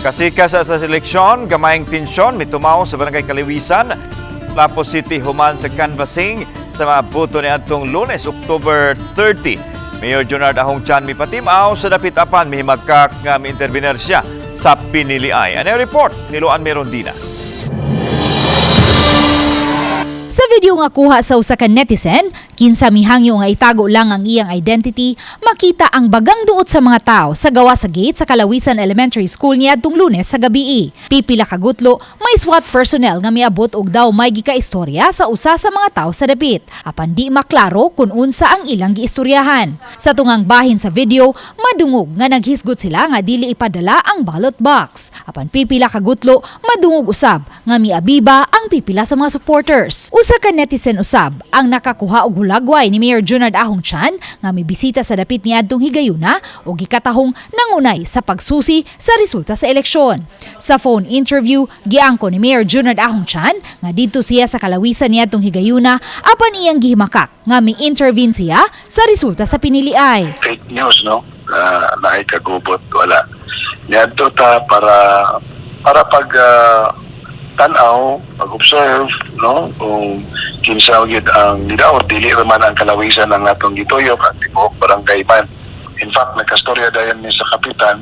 Kasikas sa seleksyon, gamayng tensyon, mitumaw sa Barangay Kaliwisan, Lapu City human sa canvassing sa mga boto ni adtong Lunes, October 30. Mayor Junard Ahong Chan mipatimaw sa dapit apan mihimagkak nga miinterbiner siya sa piniliay. Ano yung report ni Luan Merondina? Sa video nga kuha sa usa ka netizen, kinsa mihangyo nga itago lang ang iyang identity, makita ang bagang duot sa mga tao sa gawa sa gate sa Kalawisan Elementary School niadtong Lunes sa gabii. Pipila ka gutlo, may SWAT personnel nga miabot og daw may gikaistorya sa usa sa mga tao sa dapit. Apan di maklaro kung unsa ang ilang giistoryahan. Sa tungang bahin sa video, madungog nga naghisgot sila nga dili ipadala ang ballot box. Apan pipila ka gutlo, madungog usab nga miabiba ang pipila sa mga supporters. Usa ka netizen usab ang nakakuha og hulagway ni Mayor Junard Ahong Chan nga mibisita sa dapit niadtong higayuna ug gikatahong nangunay sa pagsusi sa resulta sa eleksyon. Sa phone interview, giangko ni Mayor Junard Ahong Chan nga didto siya sa Kalawisan niadtong higayuna apan iyang gihimakak nga mi-intervene siya sa resulta sa piniliay. Fake news, no? Naay kagubot, wala. Niadto ta para para pag tan-aw, pag-observe, no? Kung kinsa gyud ang nidaot, dili raman ang Kalawisan ang atong gituyok, ang tibuok barangay man. In fact, nagkastorya dayon ni sa kapitan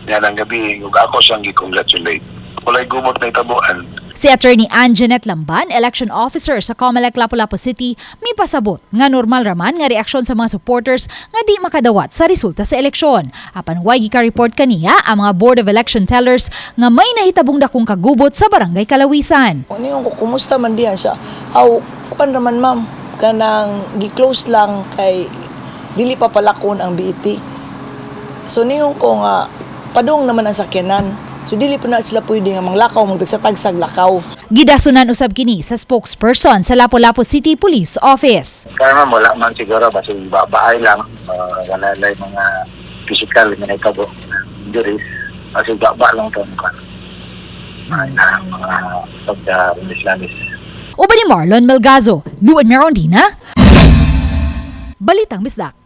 niya ng gabi, ug ako siyang gi-congratulate. Walay gubot na itabuan. Si Attorney Anjanette Lamban, election officer sa COMELEC Lapu-Lapu City, mipasabot nga normal raman nga reaksyon sa mga supporters nga di makadawat sa resulta sa eleksyon. Apan way gika-report kaniya ang mga Board of Election Tellers nga may nahitabong dakong kagubot sa Barangay Kalawisan. Niyon ko, kumusta man diyan siya? Aw, kuan raman, ma'am, kanang gi-close lang kay dili pa palakon ang BET. So niyon ko nga padung naman ang sakyanan. So dili pa na sila pwede nga manglakaw, magtagsa-tagsag lakaw. Gidasunan usab kini sa spokesperson sa Lapu-Lapu City Police Office. Kaya, ma'am, wala man siguro, basta babae lang, wala lang mga physical nga nahitabo injuries. Kasi baba lang ito mga mga mga pagka-lalis. Uban ni Marlon Melgazo, Luan Merondina, Balitang Bisdak.